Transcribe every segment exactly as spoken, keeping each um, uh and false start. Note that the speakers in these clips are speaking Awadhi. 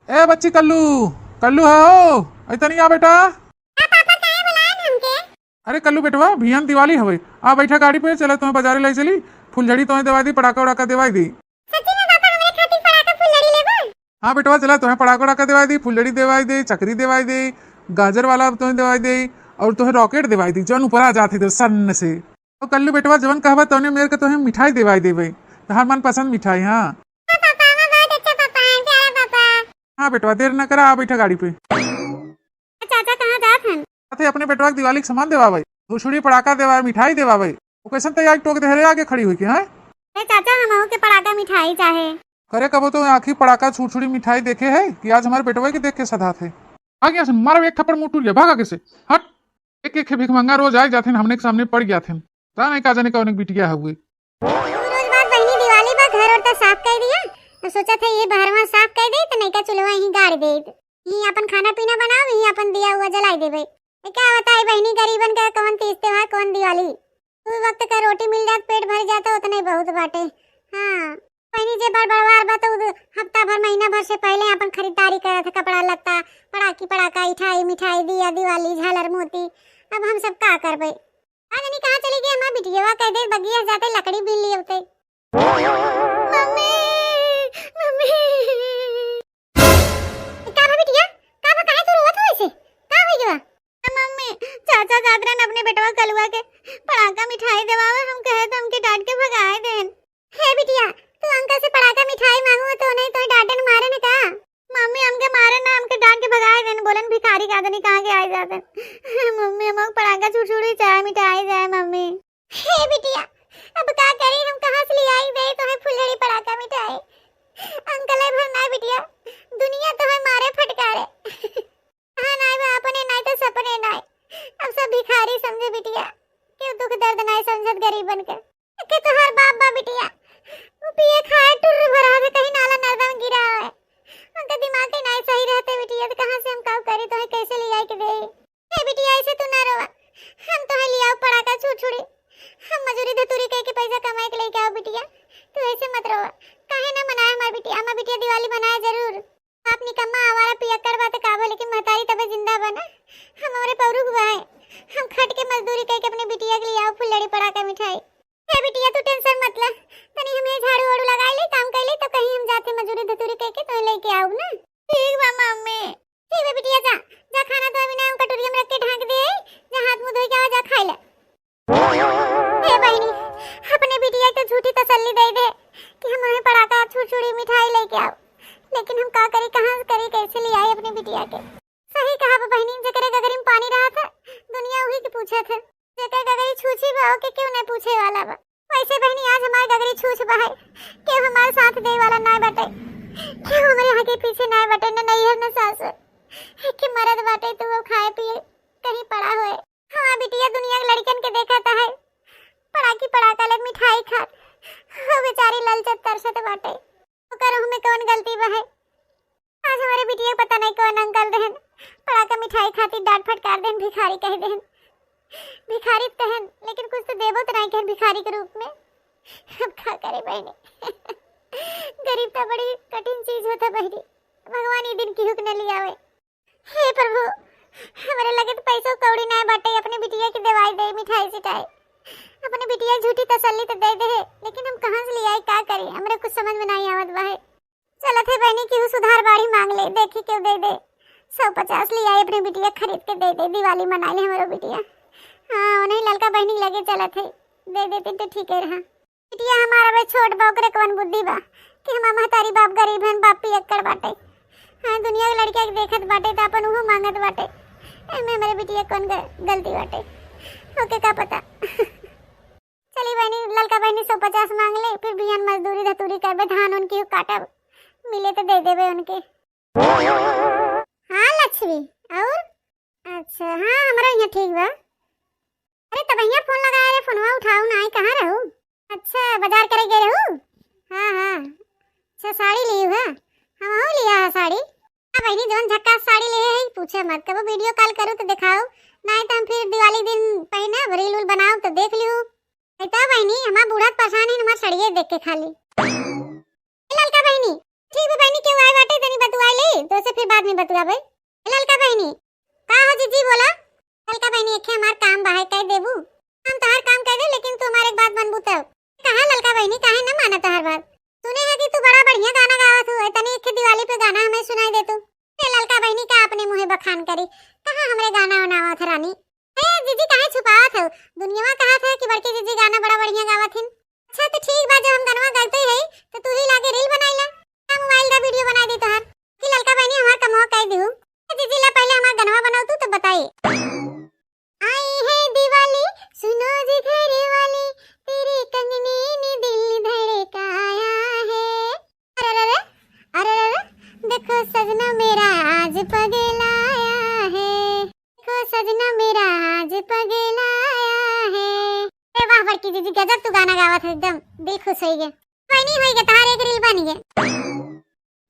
ए बच्ची कल्लू, कल्लू है हो? ऐ तनी आ बेटा। हाँ पापा, काहे बुलाए हमके? अरे कल्लू बेटवा, भियन दिवाली हवे, आ बैठा गाड़ी पे, चला तोहे बाजारे ले चली, फुलझड़ी तोहे देवाई दी, पड़ाका उड़ाका देवाई दी। सच्ची में पापा, हमरे खातिर पड़ाका फुलझड़ी लेबा? हाँ बेटवा, चला तोहे पड़ाका उड़ाका देवाई दी, फुलझड़ी देवाई दे, चकरी देवाई दे, गाजर वाला तोहे देवाई दे, और तोहे रॉकेट देवाई दी, जौन ऊपर आ जात है तो सन्न से। तो कल्लू बेटवा, जवन कहबा तौने मेर के तोहे मिठाई देवाई देबे, तोहार मनपसंद मिठाई। हाँ। हाँ पापा, हमार बहुत अच्छा पापा है, प्यारा पापा। हाँ बेटवा, देर न करा, आ बैठा गाड़ी पे। चाचा कहाँ जात हन? अथे अपने बेटवा के दिवाली के सामान देवावे, छुरछुरी पड़ाका देवावे, मिठाई देवावे। वो कैसन तैयार टोक दे रे आगे खड़ी होके, हैं? ए चाचा, हमहू के पड़ाका मिठाई चाहे। करे कबो तो आँखी पड़ाका छुरछुरी मिठाई देखे है कि आज हमारे बेटवा के देख के सधात है। आ गया सुन, मारो एक थप्पड़ मुँह टूट गया, भाग आगे से, हट। एक एक भिखमंगा रोज आए जाथिन, हमने के सामने पड़ गया थिन। का नहीं का जाने कौन एक बिटिया है हुए। रोज बाद बहिनी दिवाली बा, घर और तो साफ कर दिया, तो सोचा था ये बहरवा साफ कर दे तो नयका चूल्हा यहीं गाड़ दे, यहीं अपन खाना पीना बनाओ, यहीं अपन दिया हुआ जलाई देबे। तो क्या बताई बहिनी, गरीबन का कौन तीज त्योहार, कौन दिवाली, दो वक्त का रोटी मिल जात, पेट भर जाता, उतने बहुत बाटे। हाँ, बहिनी जे बड़ बड़वार बा तो उ हफ्ता भर महीना भर से पहले अपन खरीदारी करत है, कपड़ा लत्ता, पड़ाकी पड़ाका, इठाई मिठाई, दिया दिवाली, झालर मोती। अब हम सब का करबे? का जानी कहाँ चली गई हमार बिटिया, कह दे बगिया जाते लकड़ी बीन लिए होते। मम्मी, मम्मी। का भा बिटिया? का भा, काहे तू रोवत हो ऐसे? का हो गया? मम्मी, चाचा जात रहन अपने बेटवा कलुआ के पड़ाका मिठाई देवावे, हम कहे तो हमके डांट के भगाए देन। हे बिटिया, तू अंकल से पड़ाका मिठाई मांगू तो नहीं तो डांटन मारे न का? मम्मी, हमके मारे ना, हमके डांट के भगाए देन, बोलन भिखारी का आदमी कहाँ के आए जाते। मम्मी, हम पड़ाका छुरछुरी चाहे मिठाई चाहे मम्मी। हे बिटिया, अब का करी हम, कहाँ से ले आई दे तोहे फुलझड़ी पड़ाका मिठाई? अंकल है भर ना बिटिया, दुनिया तोहे मारे फटकारे। हाँ नाई बा, अपने नाई तो सपने नाई, अब सब भिखारी समझे बिटिया, क्यों दुख दर्द नाई समझत गरीबन के। के तोहार बाप बा बिटिया, वो पिए खाए टुर्र भरा है, कहीं नाला नर्दा में गिरा है। उनका दिमाग ही नाई सही रहते बिटिया, तो कहाँ से हम काम करी, तोहे कैसे ले आई के दे? हे बिटिया, ऐसे तू ना रोवा, हम तोहे ले आओ पड़ाका छुरछुरी, हम मजूरी धतूरी कह के पैसा कमाए के लेके आओ बिटिया, तू ऐसे मत रोवा। काहे ना मनाए हमार बिटिया, हमार बिटिया दिवाली मनाए जरूर। बाप निकम्मा आवारा पियक्कड़ बा त का भा, लेकिन महतारी तबे जिंदा बा ना। हम हमरे पौरुख बा है, हम खट के मजदूरी कह के अपने बिटिया के ले आओ फुलझड़ी पड़ाका मिठाई। हे बिटिया, तू tension मत ले, तनी हम ये झाड़ू वाड़ू लगाई ले, काम कर ले, तो कहीं हम जाते मजूरी धतूरी कह के तो लेके आऊ ना। ठीक बा मम्मी। ठीक बा बिटिया, जा, जा खाना तो अभी ना हम कटोरिया में रख के ढांक दे, जा हाथ मुंह धो के आ, जा खाई ले। हे बहिनी, अपने बिटिया के झूठी तसल्ली दे दे कि हम उन्हें पड़ाका छुरछुरी मिठाई लेके आओ, लेकिन हम का करी, कहाँ से करी, कैसे ले आई अपने बिटिया के? सही कहा बा बहिनी, जेकरे गगरी में पानी रहत है, दुनिया उही के पूछत है। जेकर गगरी छूछी बा, ओके क्यों नहीं पूछे वाला बा? वैसे बहिनी, आज हमार गगरी छूछ बा है, केहू हमार साथ दे वाला नाय बाटे, केहू हमरे आगे पीछे नाय बाटे, न नैहर न सासुर। एक ही मरद बाटे, तो वो खाए पिए कहीं पड़ा होए। हमार बिटिया दुनिया के लड़कन के देखत है, पड़ाकी पड़ाका ले मिठाई खात, वो बेचारी ललचत तरसत बाटे। ओकर हमें कौन गलती बा है? आज हमारे बिटिया के पता नहीं कौन अंकल देहन, पड़ाका मिठाई खातिर डांट फटकार देहन, भिखारी कह देहन। भिखारी त कहन, लेकिन कुछ तो देबो तो नहीं कहन भिखारी के रूप में। अब का करे बहिनी? गरीब तो बड़ी कठिन चीज होता बहिनी, भगवान ये दिन की हुक न लियावे। हे प्रभु, हमरे लगे तो पैसो कौड़ी नाय बाटे, अपने बिटिया के देवाई दे मिठाई सिठाई। अपने बिटिया झूठी तसल्ली तो दे दे है, लेकिन हम कहाँ से ले आई, का करी, हमरे कुछ समझ में नहीं आवत बा है। चलत है बहनी, केहू सुधार बाड़ी मांग ले, देखी केहू दे दे। सौ पचास ले आई, अपने बिटिया खरीद के दे दे, दिवाली मना ले हमरो बिटिया। हाँ, उन्हीं ललका बहनी लगे चलत है, दे देती तो ठीक है रहा। बिटिया हमार अबे छोट बा, ओकरे कवन बुद्धि बा कि हमार महतारी बाप गरीब हन, बाप पियक्कड़ बाटे। हाँ, दुनिया के लड़किया के देखत बाटे त अपन उहो मांगत बाटे। एमे हमरे बिटिया कौन ग-, गलती बाटे? ओके का पता। चली बहनी, ललका बहनी सौ पचास मांग ले, फिर बिहान मजदूरी धतूरी करबे, धान उनकी काटब, मिले तो दे देबे उनके। हाँ लक्ष्मी, और? अच्छा, हाँ, हमरा यहाँ ठीक बा। अरे, तबहिया फोन लगाए रे, फोनवा उठाऊ ना, आई कहाँ रहू? अच्छा, बाजार करे गए रहू? हाँ, हाँ। अच्छा, साड़ी ली है? हमहू लिया है साड़ी। हाँ बहनी, जौन झक्कास साड़ी ले है, पूछे मत, कबो वीडियो कॉल करू तो दिखाओ, नहीं तो हम फिर दिवाली दिन पहने अब रील उल बनाओ तो देख लियो। नहीं तो बहनी, हमार बूढ़ा परेशान है, हमार साड़िए देख के खाली। ए ललका बहिनी, ठीक बा बहिनी, केहू आए बाटे, तनी बतुआई ले, तो बतुआ बे। ए ललका बहिनी, का हो जीजी बोला? ललका बहिनी, एक हमार काम बा है, कह देबू? हम तोहार काम कह दे, लेकिन तू हमार एक बात मानबू तब। कहा ललका बहिनी, काहे न माना तोहार बात? सुने है कि तू बड़ा बढ़िया गाना गावत हो, तनी एक दिवाली पे गाना हमें सुनाई दे तू। ए ललका बहिनी का अपने मुँहे बखान करी, कहाँ हमरे गाना उनावत है रानी? ए जीजी काहे छुपावत हो? दुनियावा कहत है कि बड़की जीजी गाना बड़ा बढ़िया गावत हिन। अच्छा तो ठीक बा, जब हम गनवा गाइते ही है तो तू ही लागे reel बनाई ला। का मोबाइल दा वीडियो बनाई दी तोहार। कि ललका बहिनी हमार कमवा कह दिहू। ए जीजी ला पहले हमार गनवा बनाओ तू तब बताई। आई है दिवाली, सुनो जी घर वाले, तेरे कंगने ने दिल धड़काया है। अरे रे रे, अरे रे रे, देखो सजना मेरा आज पगलाया है, देखो सजना मेरा आज पगलाया है। अरे वाह बड़की दीदी, गजब तू गाना गावत है, एकदम दिल खुश होई गे। बनी होई गे, तहार एक reel बनी गे।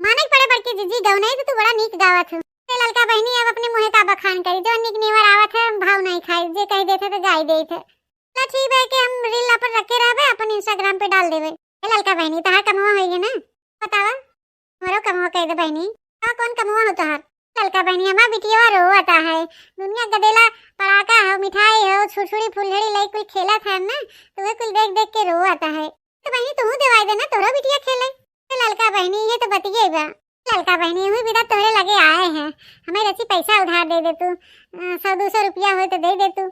माने के पड़े बड़की दीदी, गौनई तो तू बड़ा नीक गावत हो। ए ललका बहिनी, अब अपने मुँहे का बखान करी, जो नीक नेवर आवत है, हम भाव नहीं खाई, जे कह देते तो गाई देते। तो ठीक है कि हम reel अपन रखे रहबे, अपन Instagram पे डाल देबे। ए ललका बहिनी, तहार कमवा होई गे ना? बतावा, हमरो कमवा कह दे बहिनी। का कौन कमवा हो तहार? ललका बहिनी, हमार बिटिया रोवत है। दुनिया गदेला पड़ाका हो, मिठाई हो, छुरछुरी फुलझड़ी लई कुल खेलत है ना, तो वे कुल देख देख के रोवत है। तो बहिनी, तू देवाई दे ना, तोहरो बिटिया खेले। तो ललका बहिनी, ये तो बतिये बा। ललका बहिनी, हुई विदा तोहरे लगे आए हैं, हमें रची पैसा उधार दे दे तू, अ, सौ दो सौ रुपया होए तो दे दे तू।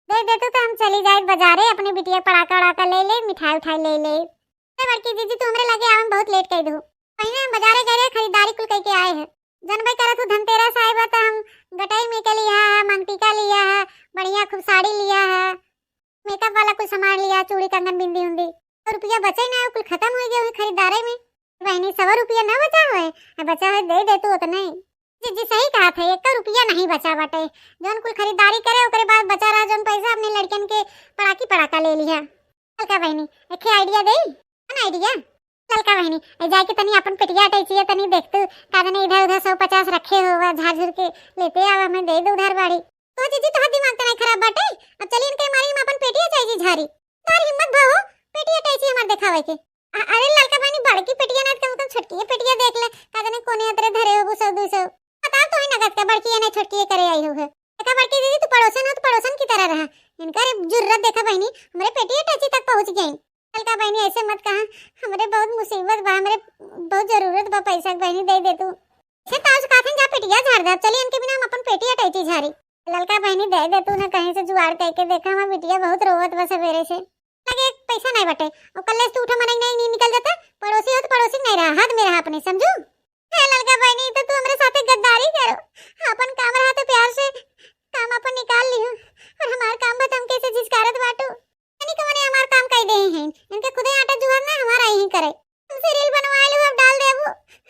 दे दे तू तो हम चली जाए बाजारे, अपने बिटिया पड़ाका उड़ाका ले ले, मिठाई उठाई ले ले। ए बड़की जीजी, तू हमरे लगे आवे में बहुत late कर दू। पहले हम बाजारे गए रहे, खरीदारी कुल करके आए हैं। जनबे करत हूँ, धनतेरस आए बा तो हम गटई में के लिया है, मांगटीका लिया है, बढ़िया खूब साड़ी लिया है, makeup वाला कुछ सामान लिया, चूड़ी कंगन बिंदी उंदी। तो रुपया बचे ना, कुल खत्म हो गया हुई खरीदारे में। बहिनी, सौ रुपया ना बचा हुए, आ बचा है दे दे तू उतने। जीजी सही कहा थे, एक रुपया नहीं बचा बाटे। जौन कुल खरीदारी करे ओकरे बाद बचा रहा जौन पैसा अपने लड़कन के पड़ाकी पड़ाका ले लिया। ललका बहिनी, एक idea दे। कौन idea? ललका बहिनी, ए जाके तनी अपन पेटिया अटैचिया तनी देख तू, का जाने इधर उधर सौ पचास रखे हो, झार झुर के लेते आवे, हमें दे दे उधार बाड़ी। तो जीजी, तोहार दिमाग तो नहीं खराब बाटे? अब चली इनके मारी हम अपन पेटिया अटैची झारी। तोहार हिम्मत भा हो, पेटिया अटैची हमार देखावे के। अ-, अरे ललका बहिनी, बड़की पेटिया ना, कम से कम छोटकी पेटिया देख ले, का जाने कोने अतरे धरे होबू सौ दो सौ। बताओ तो ही नगद का, बड़की या नहीं छोटकी करे आई हो है। देखा बड़की दीदी, तू पड़ोसन हो तो पड़ोसन की तरह रहा। इनका रे जुर्रत देखा बहिनी, हमरे पेटिया अटैची तक पहुँच गई। ललका बहिनी, ऐसे मत कहा, हमरे बहुत मुसीबत बा, हमरे बहुत जरूरत बा पैसा के बहिनी, दे दे तू। से ताज काथन जा पेटिया झार दे, चली इनके बिना हम अपन पेटिया अटैची झारी। ललका बहिनी, दे दे तू ना, कहीं से जुगाड़ करके देखा, हमार बिटिया बहुत रोवत बा सवेरे से। लगे एक पैसा नहीं बटे, और कल्ले से तू उठा मनई नहीं, नहीं निकल जाता, पड़ोसी हो तो पड़ोसी नहीं रहा, हद में रहा अपने, समझू? हे ललका बहिनी, तो तू हमरे साथे गद्दारी करो, अपन काम रहा तो प्यार से काम अपन निकाल लिहू, और हमार काम बा तो हमके से झिझकारत बाटू। तनी कवने हमार काम कई दे हैं, इनके खुदे आटा जुहर ना हमारा यहीं करे। हमसे reel बनवा लेबू, अब डाल देबू,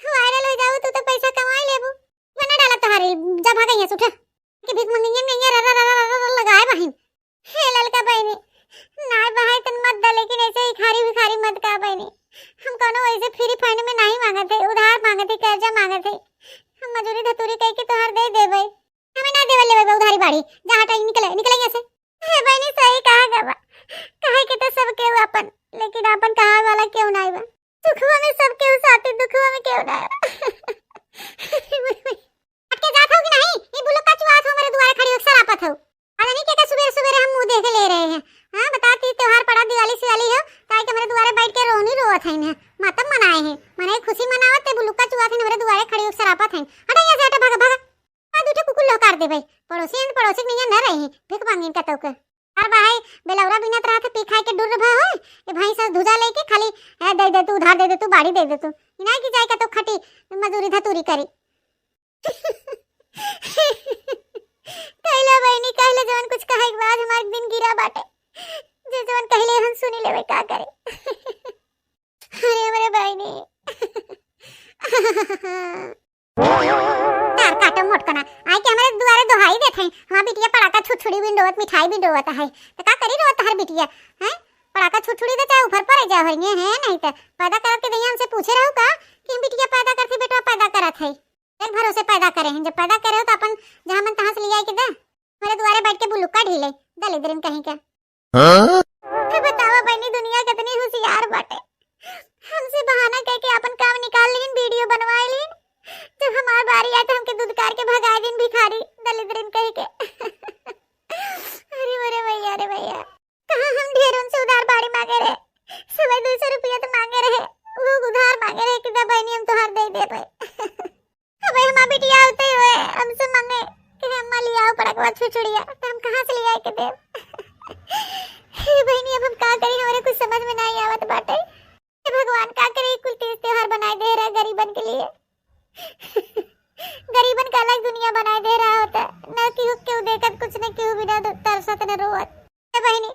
viral हो जाऊ, तू तो पैसा कमाई लेबू। बना डाला तोहार reel, जा भागा यहाँ से, उठा। कि भीख मंगिया में ये रा, रा, रा, रा, रा, रा लगाए बहिन। हे ललका बहिनी, नाय बहाई तन मत दा, लेकिन ऐसे भिखारी भिखारी मत का बहिनी। हम कोनो ऐसे free fund में नहीं मांगत है, उधार मांगत है, कर्जा मांगत है। हम मजूरी धतूरी कह के तोहार दे देबे। हमें ना देवल लेबे उधारी बाड़ी। जा हटा, निकले, निकले यहाँ से। हे बहिनी, सही कहा गवा, कहे के तो सब केहू आपन, लेकिन आपन कहा वाला केहू नाई बा। सुखवा में सब केहू साथी, दुखवा में केहू नाई बा। हट के जात हो कि नहीं? ई बुलुक्का चुआत हो, हमरे दुआरे खड़ी हो, सरापत हो। अरे नहीं के, के सुबेरे सुबेरे हम मुंह देख ले रहे हैं। हाँ, बता ती त्योहार पड़ा, दिवाली सिवाली हो, ताई के हमरे दुआरे बैठ के रोनी रोवत है ना, मातम मनाए हैं, मने खुशी मनावत ते बुलुक्का चुआत है, हमरे दुआरे खड़ी हो, सरापत है। हटा यहाँ से, हटा, भागा, भागा। आ दूठे कुकुर लहकार देबे। पड़ोसी हैं तो पड़ोसी के नैया न रही, भीख मांगिन का तौके। अरे भाई, बेलौरा बिनत रहा था, पी खाए के डुर्र भा होए। ए भाई से धुजा लेके खाली, ए, दे दे तू, उधार दे दे तू, बाड़ी दे दे तू। इनाय की जाए का तो खटी मजूरी धतूरी करी। कहला बहिनी, कहला जवन कुछ कहे के बाद हमार दिन गिरा बाटे। जे जवन कहले हम सुनी लेवे, का करे। अरे हमरे बहिनी। तार काटो मोटकना, आए के हमरे दुआरे दोहाई देत हैं, हमार बिटिया पड़ाका छुरछुरी बिन रोवत, मिठाई बिन रोवत है, तो का करी रोवत हर बिटिया, हैं? पड़ाका छुरछुरी दे चाहे ऊपर पड़े जाए हरिये हैं, नहीं तो पैदा करत के दैया हमसे पूछे रहो का कि हम बिटिया पैदा करत है, बेटवा पैदा करत है? एक भरोसे पैदा करे हैं, जब पैदा करे हो तो अपन जहाँ मन तहाँ से ले आए के दे, हमारे दुआरे बैठ के बुलुक्का ढीले, दलिद्रन कहीं के। हाँ? तो बतावा बहिनी, दुनिया कितनी होशियार बाटे। हमसे बहाना कह के अपन काम निकाल लीन, वीडियो बनवाए लीन। जब हमार बारी आए तो हमके दुदका वो छुछुड़िया तो हम कहाँ से ले आए के देब? हे बहिनी, अब हम का करी, हमरे कुछ समझ में नाहीं आवत बाटे। हे भगवान, का करी, कुल तीज त्योहार बनाए दे रहा गरीबन के लिए। गरीबन का अलग दुनिया बनाए दे रहा होता, न केहू केहू देखत, कुछ न केहू बिना दु-, तरसत न रोवत। ए बहिनी,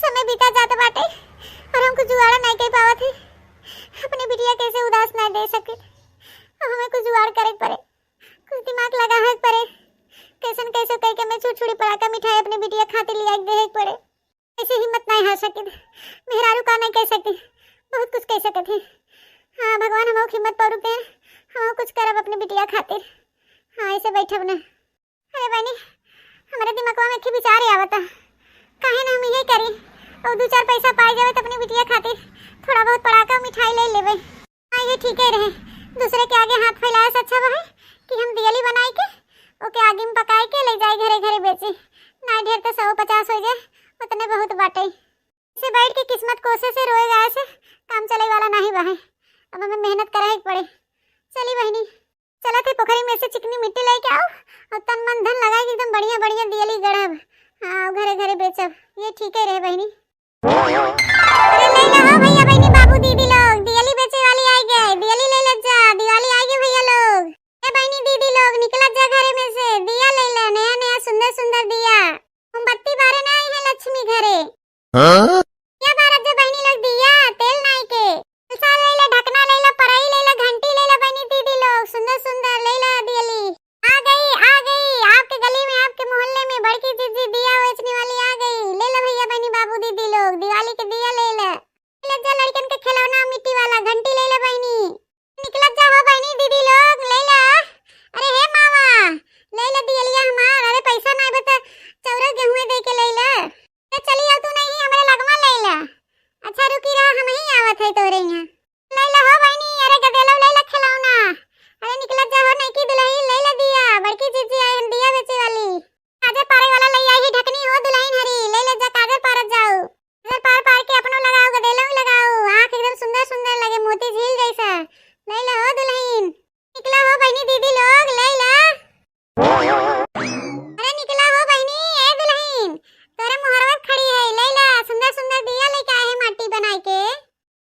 समय बीता जात बाटे और हम कुछ जुगाड़ नाहीं कर पावत है। अपने बिटिया कैसे उदास नाहीं दे सके, अब हमें कुछ जुगाड़ करे के पड़े, कुछ दिमाग लगावे के पड़े। कैसन कैसे कह के मैं छुरछुरी पड़ाका मिठाई अपने बिटिया खातिर लिया के दे के पड़े। ऐसे हिम्मत नाहीं हार सके, मेहरारू का नाहीं कह सके, बहुत कुछ कह सकत है। हाँ भगवान, हम हिम्मत पौरुक दे, हम कुछ करब अपने बिटिया खातिर। हाँ, ऐसे बैठब ना। अरे बहिनी, हमरे दिमगवा में एक विचार आवता, काहे ना हम यही करी, और दो चार पैसा पाए जावे तो अपनी बिटिया खातिर थोड़ा बहुत पड़ाका मिठाई ले लेवे। हाँ, ये ठीक ही रहे, दूसरे के आगे हाथ फैलाए से अच्छा बा है कि हम दियली बनाई के ओके आगे में पकाई के ले जाए घरे घरे बेची, ना ढेर तो सौ पचास हो जाए, उतने बहुत बाटे। इसे बैठ के किस्मत कोसे से रोए गाए से काम चले वाला नाहीं बा है, अब हमें मेहनत करे के पड़े। चली बहिनी, चलत है पोखरी में से चिकनी मिट्टी लेके आओ और तन मन धन लगाए के एकदम बढ़िया बढ़िया दियली गढ़ब। हाँ, घरे घरे बेचब, ये ठीक ही रहे बहिनी। अरे ले लो हो भैया बहिनी बाबू दीदी लोग, दियली बेचे वाली आई गए, दियली ले ले जा, दिवाली आई गए भैया लोग। ए बहिनी दीदी लोग निकलत जा घरे में से, दिया ले ले, नया नया सुंदर सुंदर दिया, मोमबत्ती बारे ना आई है लक्ष्मी घरे। हाँ? क्या बारत जा बहिनी लोग दिया, तेल नाई के। कलसा ले ले, ढकना ले ले, परई ले ले, घंटी ले ले बहिनी दीदी लोग, सुंदर सुंदर ले ले दियली। आ गई, आ गई, आपके गली में, आपके मोहल्ले में बड़की जीजी दिया बेचने वाली आ गई। ले ले भैया बहिनी बाबू दीदी लोग, दिवाली के दिया ले ले। ले जा लड़कन के खिलौना मिट्टी वाला, घंटी ले ले बहिनी। निकलत जा हो बहिनी दीदी लोग, ले ले। अरे हे मावा, ले ले दियलिया हमार। अरे पैसा नाहीं बा त चौरा गेहूं दे के ले ले। तो चली आओ तू नहीं, हमरे लगवा ले ले। अच्छा रुकी रहा, हम ही आवत है तोरे यहाँ। ले ले हो बहिनी, अरे गदेलो ले ले खिलौना। अरे निकलत जा हो नईकी दुल्हन, ले ले दिया, बड़की जीजी आई हम दिया बेचे वाली। काजर पारे वाला ले आई ही ढकनी हो दुल्हन हरी, ले ले जा काजर पारत जाऊ। काजर पार पार के अपनो लगाओ, गदेलो में लगाओ, आँख एकदम सुंदर सुंदर लगे मोती झील जैसा। ले ले हो दुल्हन, निकला हो बहिनी दीदी लोग, ले ले। अरे निकला हो बहिनी, ए दुल्हन, तोरे मोहरवा खड़ी है, ले ले, सुंदर सुंदर दिया लेके आए हैं माटी बनाए के।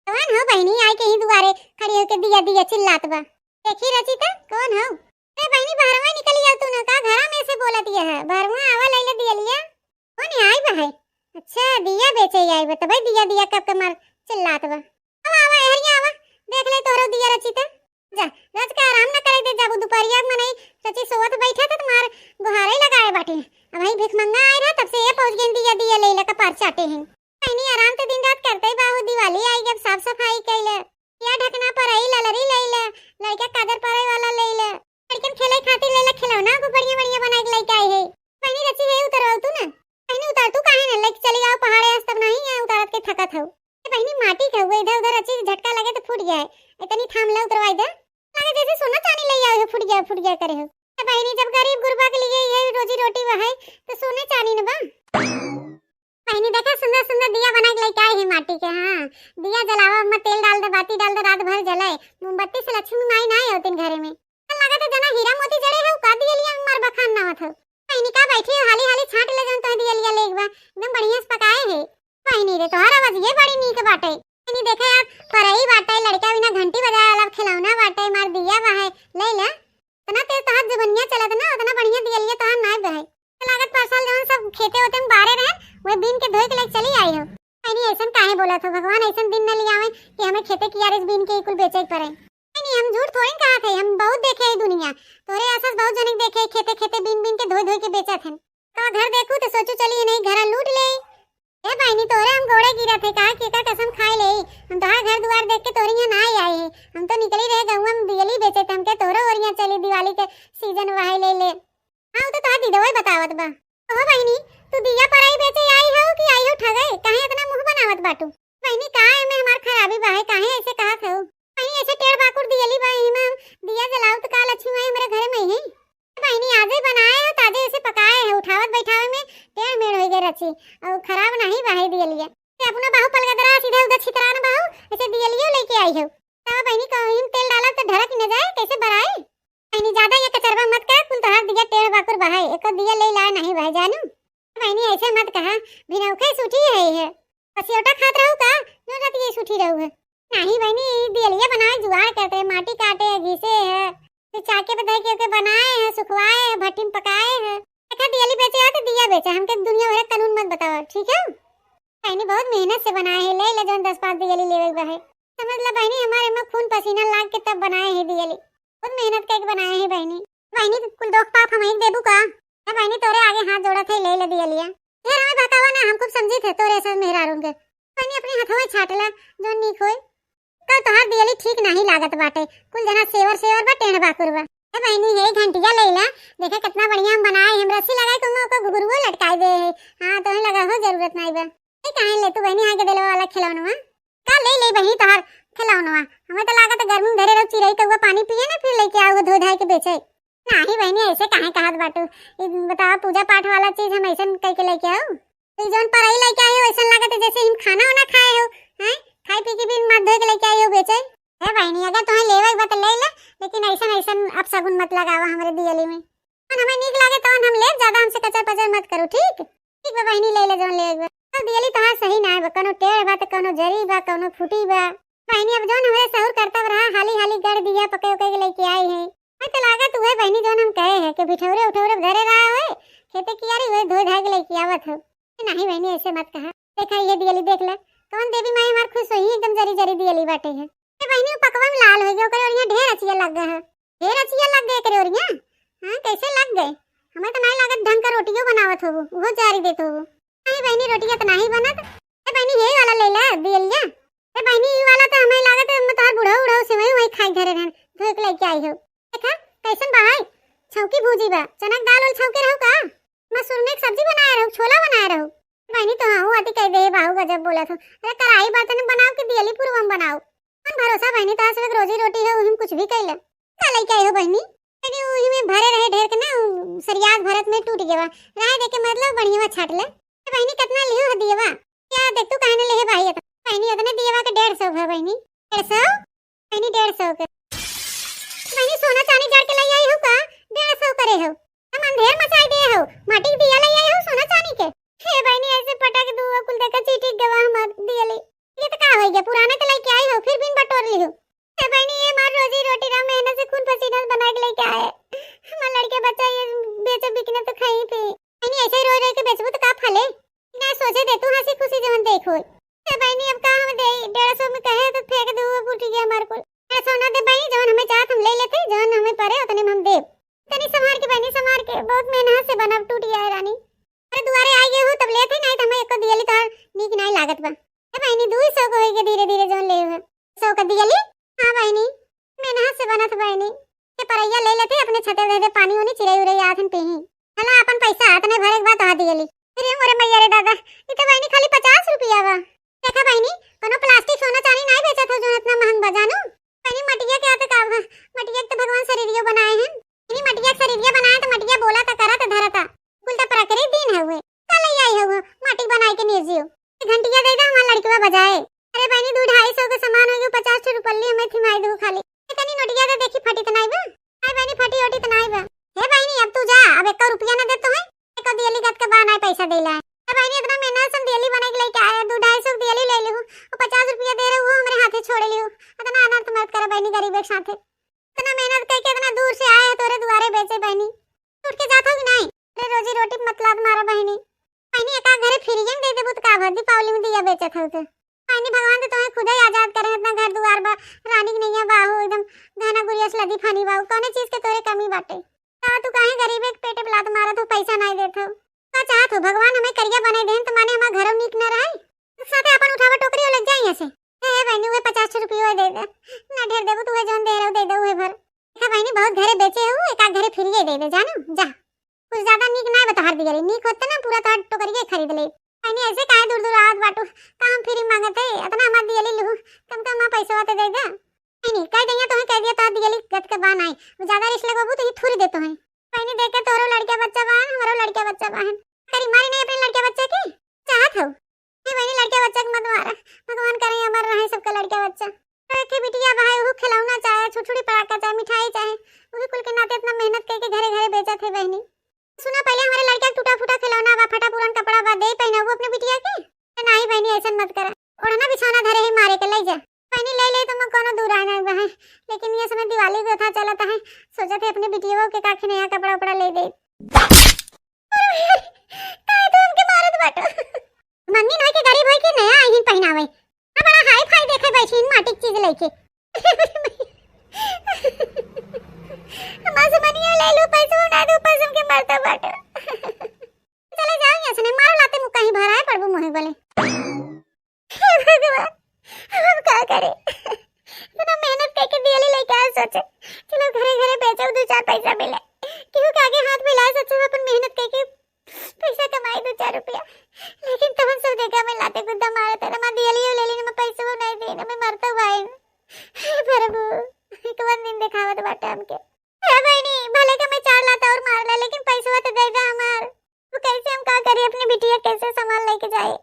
कौन हो बहिनी, आई के ही दुआरे खड़ी होके दिया दिया चिल्लात बा। देखी रचिता, कौन हो? अरे बहिनी, बहरवा निकली आओ तू ना, का घरा में से बोलत ये है? बहरवा आवा, ले ले दियलिया। कौन है आई बा है? अच्छा, दिया बेचे आई बा, तबे दिया दिया कब के मार चिल्लात बा। आवा, आवा, एहरिया आवा, देख ले तोहरो दिया रचिता। जा, रच के आराम ना करे दे जाबू, दुपहरिया में नहीं रची सोवत बैठा था, तुम्हार गुहारे लगाए बाटे। अब वही भिखमंगा आए रहा, तब से ये पहुंच गए दिया दिया ले ले कपार चाटे हैं। बहिनी आराम तो दिन रात करते ही बाबू, दिवाली आई, अब साफ सफाई कैले, या ढकना परई ललरी लैले, लड़का काजर परई वाला लैले, लड़कन खेले खातिर लैले खिलौना को बढ़िया बढ़िया बना के लेके आई है। बहिनी रची है उतरवाऊ तू ना, बहिनी उतार तू काहे ना लेके चली आओ पहाड़े, आज तब नहीं है उतारत के थकत हो। ए बहिनी माटी के हुए इधर उधर रची झटका लगे तो फूट गया है, इतनी थाम ले उतरवाई दे, लगे जैसे सोना चांदी ले आए हो फूट गया फूट गया करे हो। ए बहिनी जब गरीब गुरबा के लिए ये रोजी रोटी वह है तो सोने चांदी न बा। बहिनी देखा सुंदर सुंदर दिया बना के लेके आई है माटी के। हाँ, दिया जलावा, ओमा तेल डाल दे, बाती डाल दे, रात भर जले। मोमबत्ती से लक्ष्मी माई ना आवतिन घरे में। लगा तो जना हीरा मोती जड़े है, का दियलिया में मार बखान ना होत हो। बहिनी का बैठी हो, हाली हाली छांट ले जौन तोहे दियलिया लेके बा, एकदम बढ़िया से पकाए है। बहिनी रे तोहार आवाज ये बड़ी नीक बाटे। बहिनी देखे आप परई बाटे, लड़का बिना घंटी बजाए वाला खिलौना बाटे, मार दिया बा है, ले ले। इतना तेज तोहार जुबनिया चलत ना, उतना बढ़िया दियलिया तोहार नाय बहे। तो लागत परसल जवन सब खेते ओते में बारे रहे, वही बीन के धोई के लेके चली आई हो। बहिनी ऐसन काहे बोलत हो, भगवान ऐसन दिन न लियावे कि हमें खेते कियारे से बीन के कुल बेचे के पड़े। बहिनी हम झूठ थोड़ी कहा थे, हम बहुत देखे है दुनिया, तोरे आसपास बहुत जने देखे खेते खेते बीन बीन के धोई धोई के बेचत हन। तो घर देखू तो सोचू चली नहीं घरा लूट ले। ए बहिनी तोरे हम गोड़े गिरा थे, कहा के का कसम खाए ले, हम तोहार घर दुआर देख के तोरे यहाँ ना आए है, हम तो निकली रहे गौवा में दियली बेचे थे, हमके तोरो ओरिया चली दिवाली के सीजन वहाई ले ले। हाँ, वो तो तोहार दीदवई बतावत बा। कहो बहिनी, तू दिया परई बेचे आई हो कि आई हो ठगे? काहे इतना मुंह बनावत बाटू? बहिनी, का एमे हमार खराबी बा है? काहे ऐसे कहत हो? बहिनी, ऐसे टेढ़ बाकुर दियली बा, एमे हम दिया जलाऊ तो का लक्ष्मी माई हमरे घरे में है? बहिनी, आजे बनाए हो, ताजे ऐसे पकाए हो, उठावत बैठावे में टेढ़ मेढ़ हो गए रची, और खराब नहीं बा है दियलिया। ये अपना बाहु पलगदरा सीधे उधर छितरान बाहु, ऐसे दियलियो लेके आई हो। तब बहिनी, कहीं तेल डाला तो ढरक न जाए, कैसे बराए? बहिनी, ज्यादा ये कचरवा मत कर, कुल तोहार दिया टेढ़ बाकुर बहाए, एको दिया ले लाए नहीं वह जानू, बहिनी ऐसे मत कहा, भिनौखे सूठी है, है। पसियोटा खात रहू का? जो रात ये सूठी रहू है। नाही बहिनी, ई दियलिया बनाए जुगाड़ करते, माटी काटे है, घिसे है, फिर चाके पे धइ के ओके बनाए है, सुखवाए है, भट्टी में पकाए है। देखा दियली बेचे है तो दिया बेचे, हमके दुनिया भर के कानून मत बताओ, ठीक है? बहिनी बहुत मेहनत से बनाए है, ले ले जौन दस पाँच दियली लेवे के बा है। समझ ला बहिनी, हमारे में खून पसीना लाग के तब बनाए है दियली, बहुत मेहनत करके बनाए है बहिनी। बहिनी कुल दोख पाप हम ही देबू का? ए बहिनी तोरे आगे हाथ जोड़त है, ले ले दियलिया। ढेर हमें बहकावा ना, हम खूब समझी थे तोरे ऐसे मेहरारून के। बहिनी अपने हथवा छाट ला, जौन नीक होए। का तोहार दियली ठीक नाही लागत बाटे, कुल जना सेवर सेवर बा, टेढ़ बाकुर बा। ए बहिनी, हे घंटिया ले ला, देखा कितना बढ़िया हम बनाए, हम रस्सी लगाए के ओमा ओकर घुघुरुओ लटकाए दे है। हाँ, तोहे लगा हो जरूरत नाही बा। ए काहे ले तू बहिनी आके दिलवा वाला खिलौनवा? का ले ले बहिनी तोहार खिलौनवा? हमें तो लागत है गर्मी में धरे रहो, चिरई कौआ पानी पिए ना, फिर लेके आओगे धो धाए के बेचे। नाही बहिनी, ऐसे काहे कहत बाटू? ई बतावा, पूजा पाठ वाला चीज हम ऐसन कह के लेके आओ? ई जौन परई लेके आई हो, ऐसन लागत है जैसे हम खाना वाना खाए हो, हैं? खाए पी के बिन माथ धोए के लेके आई हो बेचे। हे बहिनी, अगर तुम्हें लेवे के बा तो ले ले, लेकिन ऐसन ऐसन अपशगुन मत लगावा हमरे दियली में। जौन हमें नीक लागे तवन हम लेब, ज्यादा हमसे कचर पचर मत करू, ठीक? ठीक बा बहिनी, ले ले जौन लेवे के बा। तो दियली तोहार सही ना है बा, कौनो टेढ़ बा तो कौनो जरी बा, कौनो फूटी बा। बहिनी, अब जौन हमरे सहूर करतब रहा, हाली हाली गढ़ दिया पके उके के लेके आई है। मैं तो लागत उहे बहिनी जौन हम कहे है कि भिठौरे उठौरे धरे रहा है, खेते कियारी हुए धोए धाए के लेके आवत हो। नहीं बहिनी, ऐसे मत कहा। देखा ये दियली देख ले, कौन देवी माई हमार खुश होई, एकदम जरी जरी दियली बाटे है। ए बहिनी, उ पकवा में लाल हो गया, ओकरे ओरिया ढेर अचिया लग गए है। ढेर अचिया लग गए एकरे ओरिया? हाँ, कैसे लग गए? हमें तो नहीं लागत ढंग का रोटियों बनावत होबू, उहो जारी देत होबू। नहीं बहिनी, रोटिया तो नहीं बनत। ए बहिनी, यही वाला ले ले दियलिया। ए बहिनी, ई वाला तो हमें लागत है, हम तोहार बुढ़ऊ उढ़ऊ से वही वही खाई धरे रहन, धोए के लेके आई हो। देखा कैसन बा है, छौकी भूजी बा, चना के दाल उल छौके रहू का? मसूर में एक सब्जी बनाए रहू, छोला बनाए रहू। बहिनी, तो हाँ, आती कह दे, बाहू गजब बोलत हो। अरे कराही बर्तन में बनाओ कि दियली पुरवा में बनाओ? कौन भरोसा बहिनी, तोहार सिर्फ रोजी रोटी है, उही में कुछ भी कैले। का लेके आई हो बहिनी? अरे उही में भरे रहे ढेर के ना, उ सरियाक भरत में टूट गया। राय दे के मतलब बढ़िया छाट ले। ए बहिनी, कितना लिहो है दियवा? क्या देख तू काहे ने लेहे भाई? बहिनी, इतने दियवा के डेढ़ सौ है बहिनी। डेढ़ सौ? बहिनी, डेढ़ सौ के। बहिनी, सोना चांदी जड़ के ले आई हो का? डेढ़ सौ करे हो। हम अंधेर मचाई दे हो, माटी के दिया ले आई हो सोना चांदी के। हे बहिनी, ऐसे पटक दू, कुल देखा चिटिक गवा हमार दियली। ये तो का होई गया, पुराने तो लेके आई हो, फिर बिन बटोर ली हो। हे बहिनी, ये हमार रोजी रोटी रहा, मेहनत से खून पसीना से बना के लेके आए। हमार लड़के बच्चा ये बेचे बिकने तो खाई पी। बहिनी, ऐसे ही रोई रोई के बेचबू तो का फले? ना सोचे दे तू, हंसी खुशी जवन देख होई। हे बहिनी, अब का हम दे, डेढ़ सौ में कहे तो फेंक दू, फूट गया हमार कुल। डेढ़ सौ ना दे बहिनी, जवन हमें चाहत हम ले लेते, जवन हमें परे उतने में हम देब। तनी संभार के बहिनी, संभार के, बहुत मेहनत से बनब, टूट गया है रानी। अरे दुआरे आ गए हो तब लेते, नहीं तो हमें एको दियली तोहार नीक नहीं लागत बा। ए बहिनी, दू सौ को होई के धीरे धीरे जौन ले हो। सौ का दियली? हाँ बहिनी, मेहनत से बनत बहिनी। ये परैया ले लेते, अपने छते दे दे, पानी उनी चिरई उरई आथन पीही। हला अपन पैसा हाथ में भरे के बाद तोहार दियली। अरे मोरे मैया रे दादा, ये तो बहिनी खाली पचास रुपया बा। देखा बहिनी, कोनो प्लास्टिक सोना चांदी नहीं बेचत हो जो इतना महंग बा जानू। बहिनी मटिया के आते का बा? मटिया के तो भगवान शरीरियो बनाए हैं। बहिनी मटिया के शरीरिया बनाए तो मटिया बोला था, करा था, धरा था। कुल तो प्रकृति दिन है हुए। का ले आई है वो माटी बनाए के निर्जीव? ये घंटिया दे दे हमार लड़कवा बजाए। अरे बहिनी दू ढाई सौ के सामान हो गयो, पचास ठो रुपल्ली हमें थिमाई दो खाली। ये तनी नोटिया दे देखी फटी तो नहीं बा? हाय बहिनी फटी ओटी तो नहीं बा? हे बहिनी अब तू जा, अब एको रुपया ना दे तो है। एको दियली गत के बा नहीं पैसा देला है। ए बहिनी, इतना मेहनत से हम दियली बना के लेके आए, दू ढाई सौ के दियली ले लेहू, वो पचास रुपया दे रहे, वो हमरे हाथे छोड़े लेहू। इतना अनर्थ मत करे बहिनी, गरीब के साथे। इतना मेहनत करके इतना दूर से आए हैं तोरे दुआरे बेचे बहिनी, उठ के जात हो कि नहीं? अरे रोजी रोटी पे मत लात मारा बहिनी। बहिनी, एका घरे फ्रीए में दे देबू तो का भर, दीपावली में दिया बेचत हो तो। बहिनी, भगवान तो तुम्हें खुद ही आजाद करे, इतना घर दुआर बा, रानी के नैया बा हो, एकदम गहना गुड़िया से लदी फानी बा, कौने चीज के तोरे कमी बाटे? का तू काहे गरीबे के पेटे पे लात मारत हो, पैसा नहीं देत हो? का चाहत हो, भगवान हमें करिया बने देन तो माने हमार घरों नीक न रहे? साथे अपन उठावा टोकरी और लग जाए यहाँ से। हे बहनी, उहे पचास रुपये दे दे, ना ढेर देबू, तू उहे जौन दे रहो दे दे, उहे भर। देखा बहनी, बहुत घरे बेचे हो, एक आध घरे फ्रीए दे दे, जानो, जा। कुछ ज्यादा नीक ना बतोहार दियली, नीक होते ना पूरा तोहार टोकरिए खरीद ले। बहनी, ऐसे काहे दूर दूर आवत बाटू, का हम फ्री मांगत है, इतना हमार दियली लू, कम कम पैसवा तो दे दे। नहीं, नहीं, कह दिया, तुम्हें कह दिया, तो दियली गत के बा नहीं। वो ज्यादा रिस्क लगवाबू तो ये थूरी देतो है। बहनी, देख के तोरो लड़का बच्चा बा, हमरो लड़का बच्चा बा। करी मारी नहीं अपने लड़का बच्चा की? चाहत हो? नहीं बहनी, लड़का बच्चा के मत मारा, भगवान करे अमर रहे सबका लड़का बच्चा। रखे बिटिया भाई, वो खिलौना चाहे, छुटछुड़ी पटाखा चाहे, मिठाई चाहे, वही कुल के नाते इतना मेहनत करके घरे घरे बेचत है बहनी। सुना, पहिले हमरे लड़का के टूटा फूटा खिलौना बा, फटा पुरान कपड़ा बा, दे पहिनबू अपने बिटिया के? नाहीं बहिनी, अइसन मत करा। ओढ़ना बिछौना धरे ही मारे के, लइ जा। बहिनी, लइ ले, तुम कौनो दूर आए ना बहे, लेकिन ये समय दिवाली के था चलत है, सोचत है अपने बिटिया के काखी नया कपड़ा उपड़ा ले दे। अरे, काहे तू हमके मारत बाटो? मंगनी ना के गरीब होई के नया आईन पहिनावे। आ बड़ा हाई फाई देखे बैठी इन माटी के चीज लेके। हमार से मनिया ले लो, पैसा उड़ा दो, ऊपर से हमके मारता बाटो। चले जाओ यहाँ से, नहीं मारो लाते मुक्का ही भराए पड़बो मुँहे बोले। हे भगवान, हम का करे? इतना मेहनत करके दियली लेके आए, सोचे चलो घरे घरे बेचो, दो चार पैसा मिले, केहू के आगे हाथ मिलाए, सोचे अपन मेहनत करके पैसा कमाई दो चार रुपया, लेकिन तवन सब जगह में लाते गुद्दा मारत है, ना दियली ले ली, ना पैसा नहीं दे, ना मरता हुआ है। हे प्रभु, कवन दिन देखावत बाटे हमके। हे बहिनी, भले के मैं चार लात और मार ले, लेकिन पैसवा तो दे दे हमार। वो कैसे हम का करी, अपनी बिटिया कैसे सामान लेके जाए?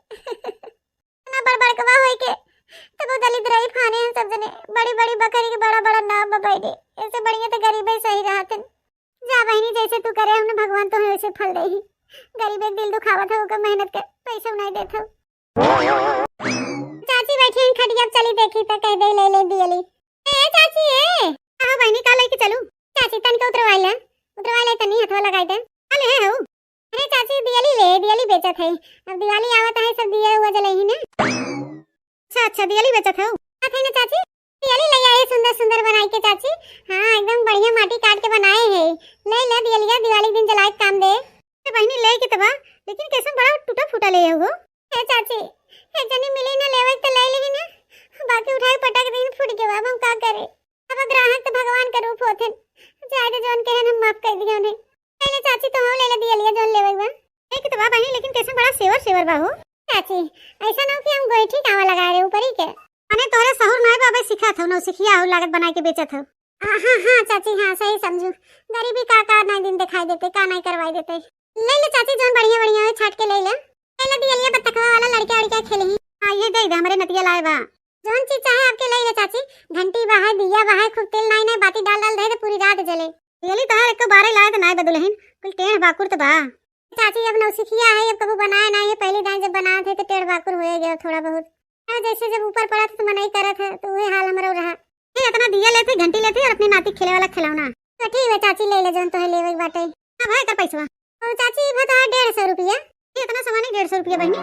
ना बड़ बड़कवा होई के, तब वो दलित रही फाने हैं सब जने, बड़ी बड़ी बकरी के बड़ा बड़ा नाम बबाई दे, ऐसे बढ़िया तो गरीब ही सही रहत हैं। जा बहिनी, जैसे तू करे, हमने भगवान तो वैसे फल दे ही। गरीब एक दिल दुखावत है, ओकर मेहनत के पैसा नहीं देत हो। चाची बैठी हैं खटिया, अब चली देखी तो कह दे ले ले दियली। ए चाची, ए। हाँ बहिनी, का लेके चलू? चाची, तनिक उतरवाई ले, उतरवाई ले, तनी हथवा लगाई दे। का ले हो? अरे चाची, दियली ले, दियली बेचत है, अब दिवाली आवत है, सब दिया हुआ जले ही ना। अच्छा अच्छा, दियली बेचत हो? हाँ, थे ना चाची, दियली ले आई, सुंदर सुंदर बनाई के चाची। हाँ, एकदम बढ़िया माटी काट के बनाए है। ले ले दियलिया, दिवाली के दिन जलाए के काम दे। ए बहिनी, ले के तबा, लेकिन कैसन बड़ा टूटा फूटा ले हो। ए चाची, एक जनी मिली ना लेवे त ले ली ना, बाकी उठाए पटक दिन फूट गवा, अब हम का करे? अब ग्राहक तो भगवान के रूप होथेन, जाए दे, जौन कहेन हम माफ कर दिया उन्हें। पहले चाची तो हम ले ले दियलिया जौन लेवे बा। एक तो बा बहिनी, लेकिन कैसन बड़ा सेवर सेवर बा हो। चाची, ऐसा ना हो कि हम गोईठी कावा लगा रहे ऊपर ही के। अने तोरे सहूर नाई बा, अबे सिखात हो, नौसिखिया हो, लागत बनाए के बेचत हो। हाँ, हाँ, हाँ, चाची, हाँ, सही समझू। गरीबी का, का नाई दिन दिखाई देते, का नाई करवाई देते। ले ले चाची, जौन बढ़िया, बढ़िया है, छाट के ले ले। ले ले दियलिया बतखवा वाला, लड़का, लड़का खेले ही। हाँ, ये दे दे, हमरे नतिया लाए बा। जौन चीज चाहे आपके ले ले चाची, घंटी बा है, दिया बा है, खूब तेल नाई, नाई बाती डाल, डाल दे, तो पूरी रात जले। दियली तोहार एको बारे लाए तो नाई बा दुलहिन, कुल टेढ़ बाकुर तो बा। चाची, अब नौसिखिया है, अब कबू बनाए नाई है, पहली दाई जब बनात है तो टेढ़ बाकुर होए गया थोड़ा बहुत। अब जैसे जब ऊपर पड़त है तो मनई करत है, तो वही हाल हमरो रहा। ए, इतना दिया लेते, घंटी लेते और अपने नाती खेले वाला खिलौना। तो ठीक है चाची, ले ले जौन तोहे लेवे के बाटे। हाँ भाई, कर पैसवा। और चाची, ई बता, डेढ़ सौ रुपया। ए, इतना सामान है, डेढ़ सौ रुपया बहिनी।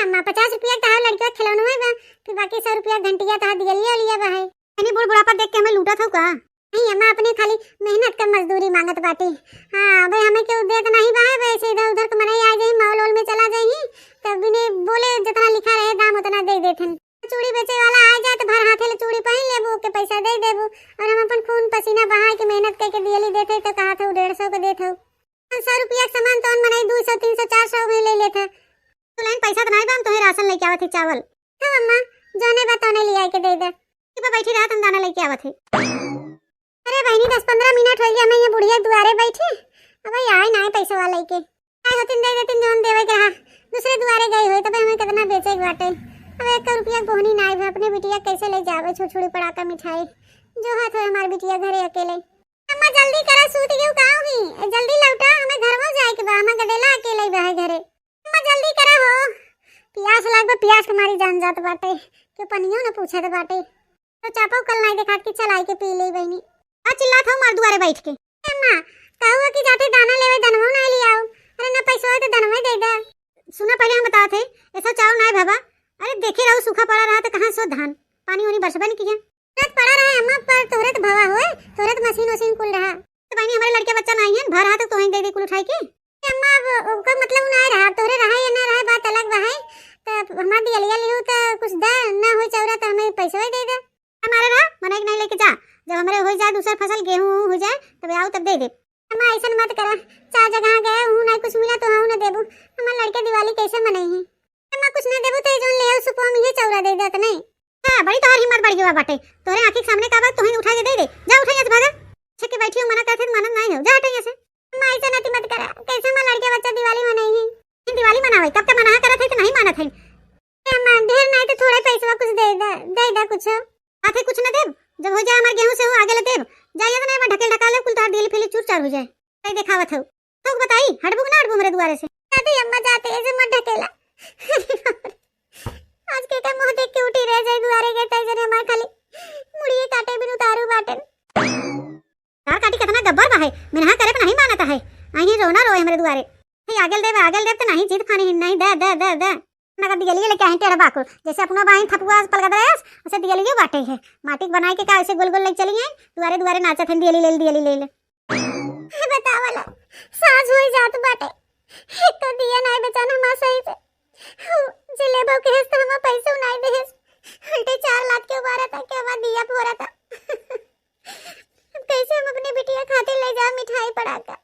अम्मा, पचास रुपया के तहार लड़का खिलौना है बा, फिर बाकी सौ रुपया घंटिया तहार दियलिया लिया बा है। यानी बूढ़ बुढ़ापा देख के हमें लूटत हो का? नहीं अम्मा, अपने खाली मेहनत का मजदूरी मांगत बाटी। हाँ, भाई हमें केहू देत नहीं बा है, वैसे इधर उधर के मनई आ जाई, मॉल वॉल में चला जाई, तब बिने बोले जितना लिखा रहे दाम उतना दे देथन। चूड़ी बेचे वाला आ जाए तो भर हाथे ले चूड़ी पहन लेबू, ओके पैसा दे देबू, और हम अपन खून पसीना बहा के मेहनत करके दियली देते तो कहा था डेढ़ सौ के देत हो। पाँच सौ रुपया के सामान तो मनई दो सौ, तीन सौ, चार सौ में ले लेत है। दुलहिन, पैसा तो नहीं बा, हम तोहे राशन लेके आवत ही, चावल। हाँ अम्मा, जौने बा तौने ले आके दे दे। ठीक बा, बैठी रहा, हम दाना लेके आवत ही। अरे बहिनी, दस पन्द्रह मिनट हो गया, मैं ये बुढ़िया दुआरे बैठी, अब ये आए ना आए पैसा वाला लेके। आए होतिन दे देतिन जौन देवे के रहा, दूसरे दुआरे गई होई, तबे हमें कितना बेचे के बाटे। अब एक रुपया बोहनी ना आए, अपने बिटिया कैसे ले जावे छुरछुरी पड़ाका मिठाई, जो हाथ होए हमार बिटिया घरे अकेले। अम्मा जल्दी करा, सूत गयो का हुई? ए, जल्दी लौटा, हमें घरवा जाए के बा, हमें गदेला अकेले बा है घरे। अम्मा जल्दी करा हो, पियास लाग बा, पियास के मारी जान जात बाटे, क्यों पनियो न पूछत बाटे। तो चापो कल नाई देखात कि चल आई के पी ले बहिनी। आ चिल्लात हो मार दुआरे बैठ के। अम्मा, कहू कि जाते दाना लेवे, दनवो ना ले आओ। अरे ना पैसा होए तो दनवे दे दे। सुना, पहले हम बतावत है, ऐसा चावल ना है बाबा। अरे देखे रहो, सूखा पड़ा रहा तो कहाँ सो धान, पानी उनी बरसबे नहीं किया। तुरंत पड़ा रहे अम्मा, पर तोहरे तो भवा होए, तोहरे तो मशीन उशीन कुल रहा। तो बहिनी, हमारे लड़के बच्चा ना आई है, भर रहा तो तोहे दे दे कुल उठाई के। ए अम्मा, अब ओकर मतलब ना रहा, तोहरे रहा या ना रहा, बात अलग बा है। तो हमार दियलिया लिहू तो कुछ दे, ना होई चौरा तो हमें पैसा ही दे दे। हमारे रहा, मने के नहीं लेके जा, जब हमारे हो जाए दूसर फसल, गेहूं हो जाए, तब आओ तब दे दे। अम्मा ऐसन मत करा, चार जगह गए हूँ ना कुछ मिला तो हूँ ना देबू। हमार लड़के दिवाली कैसे मनई है? अम्मा कुछ ना देबू तो जौन ले आओ सुपवा में ये चौरा दे देत नहीं। हाँ, बड़ी तोहर हिम्मत बढ़ गई बाटे, तोहरे आँखी के सामने का बात तोहे उठा के दे दे, जा उठा यहाँ से भागा। छके बैठी हो, मना करते तो मानत नहीं हो, जा हटा यहाँ से। अम्मा ऐसा नाती मत करा, कैसे हमार लड़के बच्चा दिवाली मनई है? ये दिवाली मनावे, कब तक मना करत है तो नहीं मानत है। ए अम्मा, ढेर नहीं तो थोड़ा पैसा कुछ दे दे, दे दे कुछ। आथे कुछ न देब, जब हो जाए हमार गेहूं से हो आगे ले देब। जा ये तो नहीं, मैं ढकेल ढकाल ले, कुल तोहार दियली फिली चूर चार हो जाए। कहीं देखावत हो। तो बताई, हटबू कि ना हटबू हमरे दुआरे से? जाते अम्मा जाते, ऐसे मत ढकेला। अरे बाप रे। आज के का मुंह देख के उठी रह जाए दुआरे के, तै जने हमार खाली मुड़िए काटे बिन उतारू बाटेन। तार काटी कितना गब्बर बा है, मिनहा करे पे नहीं मानत है। अहीं रोना रोए हमरे दुआरे। हे आगेल देव, आगेल देव त नहीं जीत फानी, नहीं दे, दे, दे, दे। ना का दियलिए लेके आहीं टेढ़ बाकुर, जैसे अपनो बाहीं थपुआ पलगत रहे, उसे दियलिए बाटे है। माटी के बनाए के का ऐसे गोल गोल लेके चली हैं, दुआरे दुआरे नाचत हैं, दियली ले ले, दियली ले ले। बतावला, साँझ होई जात बाटे, एक तो दिया नाई बेचान हमार सही से। हु, जे लेबो के हेस त हमार पैसो नाई देहेस। उल्टे चार लात के उबारा था, के बाद दिया फोरा था। अब कैसे हम अपने बिटिया खातिर ले जा मिठाई पड़ाका?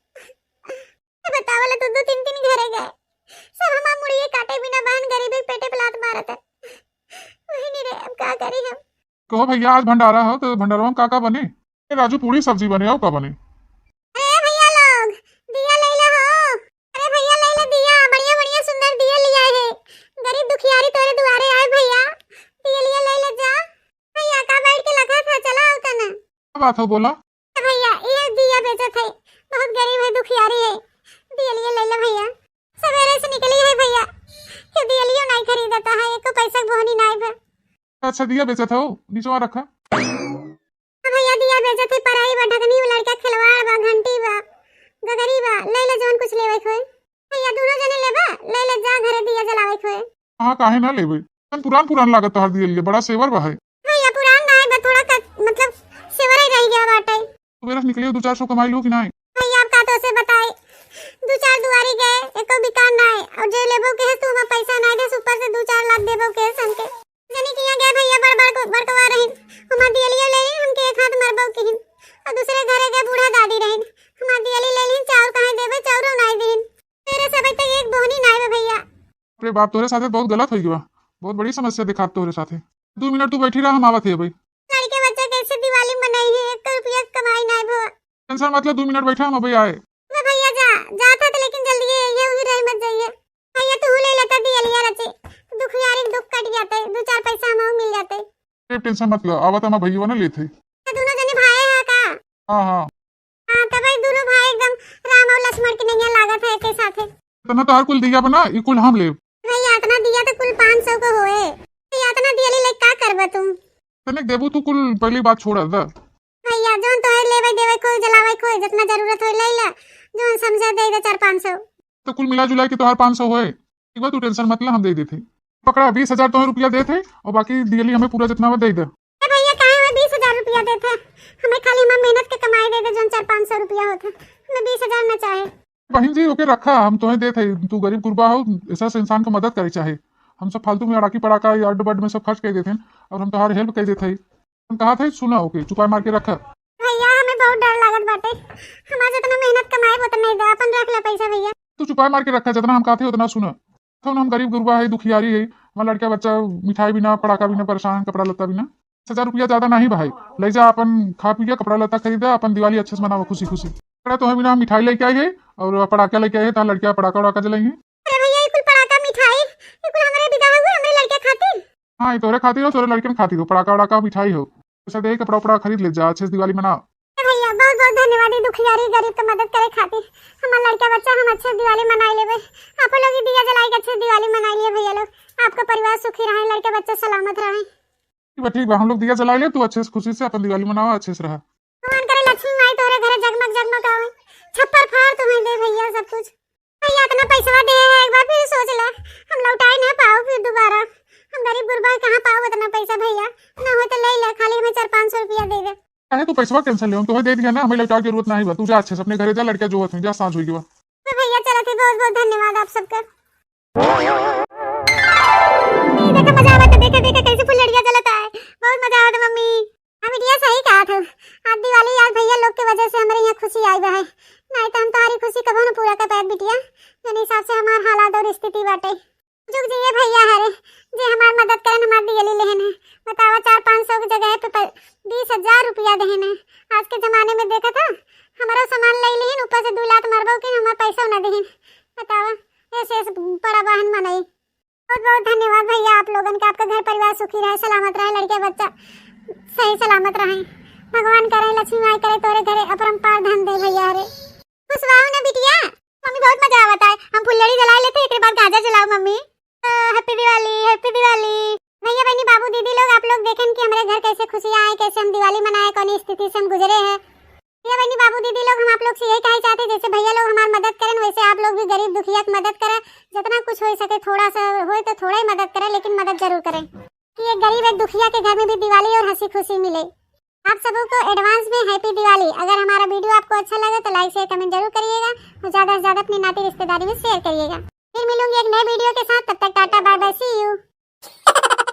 बतावला, दो दो तीन तीन घरे गए, सब हमार मुड़िए काटे बिना बहन गरीबी के पेटे पे लात मारत है। वही नहीं रे, अब का करी हम? कहो भैया, आज भंडारा हो तो भंडारवा में का का बने? ए राजू, पूरी सब्जी बने, और का बने? अरे भैया लोग, दिया ले लो हो। अरे भैया ले लो दिया, बढ़िया बढ़िया सुंदर दिया ले आए हैं। गरीब दुखियारी तोरे दुआरे आए भैया, दिया लिया ले ले जा। भैया का बैठ के लखा था, चला आओ तना। का बात हो, बोला। भैया, ये दिया बेचत है, बहुत गरीब है, दुखियारी है, दियलिया ले ले भैया। सवेरे से निकली है भैया, ये दियलियो नहीं खरीदता है, एको पैसा के बोहनी नहीं बा। अच्छा, दिया बेचत हो, निचवा रखा। भैया, दिया बेचत है, पराई बा, ढकनी बा, लड़का खिलवाड़ बा, घंटी बा, गगरी बा, ले ले जौन कुछ लेवे के होए। भैया, दोनों जने लेबा, ले ले जा घरे दिया जलावे के होए। हाँ, काहे ना लेबे? तन पुरान पुरान लागत तोहार दियलिया, बड़ा सेवर बा है। भैया, पुरान ना है, बस थोड़ा क-, मतलब सेवर ही रह गया बाटे। सवेरे से निकले हो, दो चार सौ कमाई लो कि नाई? भैया, अब का तो से बताई, दो चार दुआरी गए, एको बिकान ना है, और जे लेबो के है तू हमार पैसा ना दे, ऊपर से दो चार लात देबो के है हमके। जनी किया गए भैया, बड़ बड़ को बड़कवा रहिन, हमार दियलियो ले ली, हमके एक हाथ मरबो किहिन, और दूसरे घरे गए बूढ़ा दादी रहिन, हमार दियली ले ली, चाउर कहाँ देबे, चाउरो नाई दीन। तेरे से अबे तक एक बोहनी नाई बे भैया। अरे बाप, तोरे साथे बहुत गलत होई गवा, बहुत बड़ी समस्या दिखात तोरे साथे। दो मिनट तू बैठी रहा, हम आवत है भाई। लड़के बच्चा कैसे दिवाली मनाई है, एक रुपया कमाई नाई भवा। टेंशन मत ले, दो मिनट बैठा, हम अबे आए। बे भैया जा, जात है तो लेकिन जल्दी ये, ये उही रही मत जाइए। भैया तू ले लेता दियलिया रचे, दुखियारी के दुख कट जाते, दो चार पैसा हम मिल जाते। ए, टेंशन मत ले, आवत है, हम भैया ना लेत है। तो दोनों जने भाई है का? हाँ, हाँ। हाँ, तब ये दोनों भाई एकदम राम और लक्ष्मण के नैया लागत है एक साथे। इतना तोहार कुल दिया बना, ई कुल हम लेब। भैया, इतना दिया तो कुल पाँच सौ को होए। भैया, इतना दिया ले, ले का करबा तुम? तनिक देबू तू कुल, पहली बात छोड़ा दा। भैया, जौन तोहे लेवे देवे को, जलावे को, जितना जरूरत होए ले ले, जौन समझे दे दे चार पाँच सौ। तो कुल मिला जुला के तोहार पाँच सौ होए। ठीक बा, तू टेंशन मत ले, हम दे देते। पकड़ा, बीस हजार तोहे रुपया देत है और बाकी दियली हमें पूरा जितना बा दे दे। ए भैया, काहे हमें बीस हजार रुपया देत है? हमें खाली हमार मेहनत के कमाई दे दे, जौन चार पाँच सौ रुपया होत है, हमें बीस हजार ना चाहे। बहिन जी, ओके रखा, हम तोहे देत है, तू गरीब गुरबा हो, ऐसा से इंसान को मदद करे चाहे। हम सब फालतू में अड़ाकी पड़ाका या अड्ड बड्ड में सब खर्च कर देते हैं और हम तोहार हेल्प कर देते हैं। हम कहा थे सुना, ओके चुपाई मार के रखा। भैया, हमें बहुत डर लागत बाटे, हमार जितना मेहनत कमाए उतना नहीं दे, अपन रख ले पैसा भैया। तू चुपाई मार के रखा, जितना हम कहा थे उतना सुना। तो हम गरीब गुरबा है, दुखियारी है, हमार लड़का बच्चा मिठाई बिना, पड़ाका बिना परेशान, कपड़ा लत्ता बिना। दस हजार रुपया ज्यादा नहीं भाई, ले जा अपन खा पी के कपड़ा लत्ता खरीदा, अपन दिवाली अच्छे से मनावा खुशी खुशी। पकड़ा, तोहे बिना मिठाई लेके आई है और पड़ाका लेके आई है, तार लड़का पड़ाका उड़ाका जलाई है। अरे भैया, ये कुल पड़ाका मिठाई, ये कुल हमरे बिदा हुए, हमरे लड़के खातिर? हाँ, ये तोरे खातिर हो, तोरे लड़कन खातिर हो, पड़ाका उड़ाका मिठाई हो। पैसा दे, कपड़ा उपड़ा खरीद ले जा, अच्छे से दिवाली मना। ए भैया, बहुत बहुत धन्यवाद, ये दुखियारी गरीब के मदद करे खातिर। हमार लड़का बच्चा हम अच्छे से दिवाली मनाई लेबे। आप लोग ये दिया जलाई के अच्छे से दिवाली मनाई लिए भैया लोग, आपका परिवार सुखी रहे, लड़का बच्चा सलामत रहे। ठीक बा, ठीक बा, हम लोग दिया जलाई ले, तू अच्छे से खुशी से अपन दिवाली मनावा, अच्छे से रहा। भगवान करे लक्ष्मी माई तोरे घरे जगमग जगमग आवे, छप्पर फाड़ तुम्हें दे भैया सब कुछ। भैया, इतना पैसवा दे है, एक बार फिर सोच ले, हम लौटाई ना पाओ फिर दोबारा। हम गरीब गुरबा कहाँ पाओ इतना पैसा भैया, ना हो तो ले ले, खाली हमें चार पाँच सौ रुपया दे दे। काहे तू पैसवा कैंसिल ले, हम तोहे दे दिया ना, हमें लौटाए के जरूरत नहीं बा। तू जा अच्छे से अपने घरे जा, लड़का जो होत जा, साँझ हो गई बा। तो भैया चलत ही, बहुत बहुत धन्यवाद आप सबका। मम्मी, देखा मजा आवत है, देखा, देखा कैसे फुलझड़िया जलत है, बहुत मजा आवत है मम्मी। हाँ बिटिया, सही कहा था, आज दिवाली, आज भैया लोग के वजह से हमारे यहाँ खुशी आई बा है, नहीं तो हम तुम्हारी खुशी कबो न पूरा कर पाए बिटिया, जौन हिसाब से हमार हालात और स्थिति बाटे। जुग जिए भैया हरे, जे हमार मदद करन, हमार दियली लेहन है। बतावा, चार पाँच सौ की जगह पे प-, बीस हजार रुपया देहन है। आज के जमाने में देखा था, हमारो सामान ले लिहिन, ऊपर से दो लात मारबो कि हमार पैसा ना देहिन। बतावा, ऐसे ऐसे पड़ा बहन मनई। बहुत बहुत धन्यवाद भैया आप लोगन के, आपका घर परिवार सुखी रहे, सलामत रहे, लड़के बच्चा सही सलामत रहे। भगवान करे, लक्ष्मी माई करे, तोरे घरे अपरंपार धन दे भैया हरे। खुश रहो ना बिटिया। दिवाली मनाए, कौन स्थिति से हम गुजरे हैं। भैया बहनी, बाबू दीदी लोग, हम आप लोग से यही कहना चाहते हैं, जैसे भैया लोग हमार मदद करें, वैसे आप लोग भी गरीब दुखिया की मदद करें। जितना कुछ हो सके, थोड़ा सा होए तो थोड़ा ही मदद करें, लेकिन मदद जरूर करें कि एक गरीब एक दुखिया के घर में भी दिवाली और हंसी खुशी मिले। आप सबों को एडवांस में हैप्पी दिवाली। अगर हमारा वीडियो आपको अच्छा लगे तो लाइक शेयर कमेंट जरूर करिएगा और ज़्यादा से ज़्यादा अपनी नाती रिश्तेदारी में शेयर करिएगा। फिर मिलूंगी एक नए वीडियो के साथ, तब तक टाटा बाय बाय, सी यू।